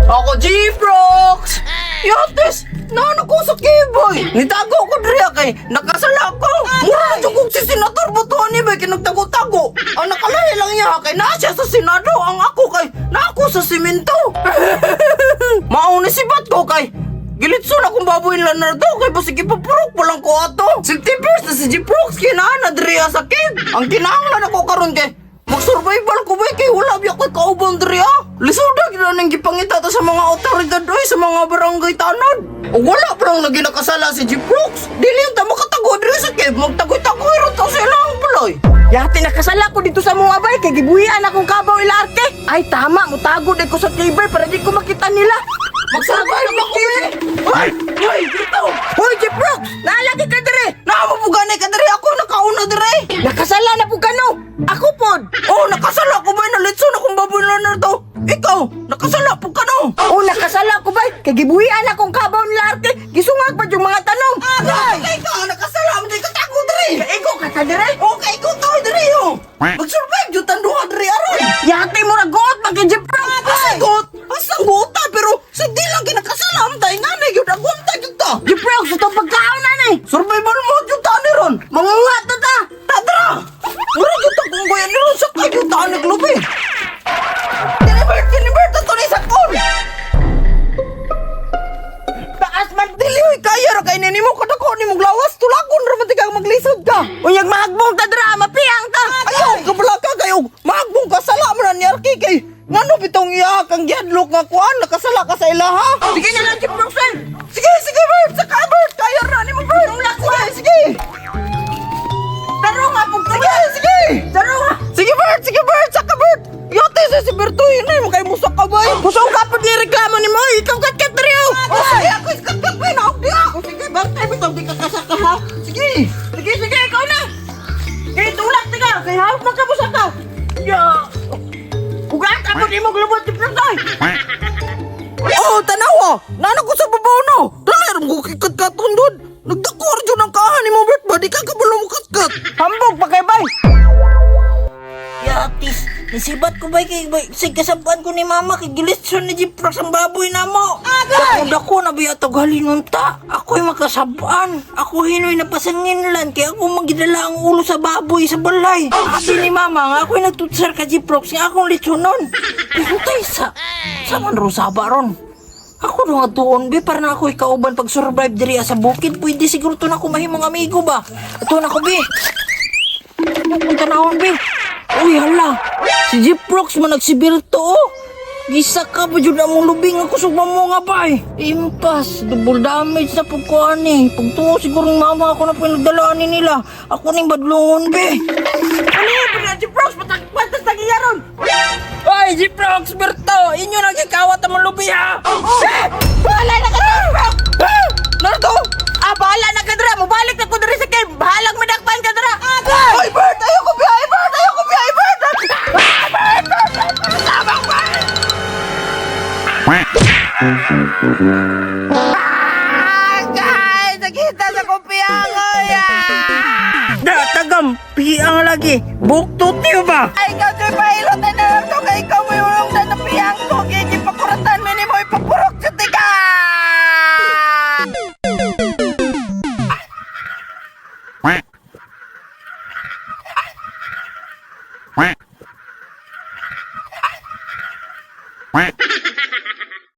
Ako, G-Prox! Yates! Naano ko sa kiboy? Nitago ko diriya kay nakasala ko. Mura na kong si Senator Butuan ni bay kay nagtago-tago. Ang nakalahi lang niya kay naa siya sa Senado, ang ako kay naa ako sa simento. Mauna si bat ko kay gilitson akong baboy Leonardo kay basig ipapurok pa lang ko ato. September na si G-Prox kinaan na diriya sa cave. Ang kinahanglan ako karon kay mag-survival ko ba kay wala biya ko'y kauban diri ah. Lisuda gid na ning gipangita ta sa mga otoridad oy sa mga barangay tanod. Ug wala pa lang lagi nakasala si G-Prox. Dili ta makatago diri sa cave, magtagoy-tagoy ra ta sa ilang balay. Yati nakasala ko dito sa mga bay kay gibuhian akong kabaw ila arte. Ay tama, mutago day ko sa cave para di ko makita nila. Mag-survive na ko eh. Ay, ay, dito. Hoy, Jeprox! Naalagi ka dire! Naa mo gani ka diri, ako nakauna diri. Nakasala na po kano! Ako pod! Oh, nakasala ko ba nalitson akong baboy Leonardo? Ikaw, nakasala po ka no. Oh, nakasala ko bay! Kay gibuhian akong kabaw nila arte! Gisungag pa yung mga tanong! Ay, ka, nakasala mo di ka tago diri. Kaigo ka ka dire! Okay, ikaw to diri oh. Mag-survive jud tan duha diri aron. Yati mo na goot man kay Jeprox! Asagot! Asagot pero sa di lang kinakasalam tayo nga na yun, agwanta yun ta! Jeprox, itong pagkaon na ni! Survival mode yun ta ni ron! Mangunga ta ta! Tadra! Mura yun ta kung bayan ni ron, sakay yun ta ni Globe! Kinibert! Kinibert! Ito ni sakon! Taas man! Dili oy, kaya ra kay nini mo kadako ni mong lawas, tulakon ra man tika maglisod ka! Unyag mahagbong ta dra, mapiyang ta! Ayaw, kabala ka kayo! Mahagbong ka, sala mo na ni Arki kay! Ngano bitong iya kang giadlok nga kuan, nakasala ka sa ilaha! Sige na lang, Jeprox! Eh. Sige, sige, Bert! Saka, Bert! Kaya ra ni mo, Bert! Sige, sige! Taro nga pug Sige, sige! Taro nga! Sige, Bert! Sige, Bert! Saka, Bert! Yote sa si Berto, yun ay makay musak ka ba? Kusog ka pod ni reklamo ni mo, ikaw kat diri oh! Oh, sige, ako iskatkat ba? Naog diya! Oh, sige, bantay bitaw di ka kasaka ha. Sige! Sige, sige, ikaw na. Kay tulak tika, kay hawak man ka mo saka. Ya. Ugat ako di mo glubot di protoy. Oh, tanawa! Nana ko sa babaw no! Dali, ram ko kikat-katon doon! Nagdakor dyan ang kahan ni mo, Bert ba? Di ka kabalo mo katkat! Hambog pa kay bay. Yatis, nisibat ko ba kay bay, sig kasabuan ko ni mama kay gilitson ni Jiprox ang baboy na mo. Dako dako na biya to galingon ta. Ako'y makasabaan. Ako hinoy napasangin lan kay ako magidala ang ulo sa baboy sa balay. Sabi ni mama nga ako'y nagtutsar ka Jiprox nga akong litsonon. Pihutay sa sa man ro saba ron. Ako no nga tuon be para na ako'y kauban pag survive diri sa bukid pwede siguro to na ako mahimong amigo ba. Ito na ko be. Punta na be. Uy, hala. Si Jeprox man nagsibilto, oh. Gisa ka ba dyan among lubing ako sugma mo nga ba eh. Impas, double damage na pagkuhan eh. Pagtuo siguro ng mama ako na pinagdalaan ni nila. Ako ning badlungon be. Ano yung pala Jeprox patas tagiyaron. Ay, Jeprox, Berto! Inyo nagkikawat ang lubi ha! Eh, bahala na ka Jeprox. Nardo! Ah, bahala na ka dra, mobalik na ko diri sa cave. Bahalag madakpan ka dra. Ay, Bert! Ayoko biyahe, Bert! Ayoko biyahe, Bert! Ah, Bert! Bert! Bert! Tabang, Bert! Ah, guys! Nakita sa kumpiyangoy! Ah! Da, tagam, piang lagi. Buktot niyo ba? Ay, ikaw, Joy, pailot na Nardo kay ikaw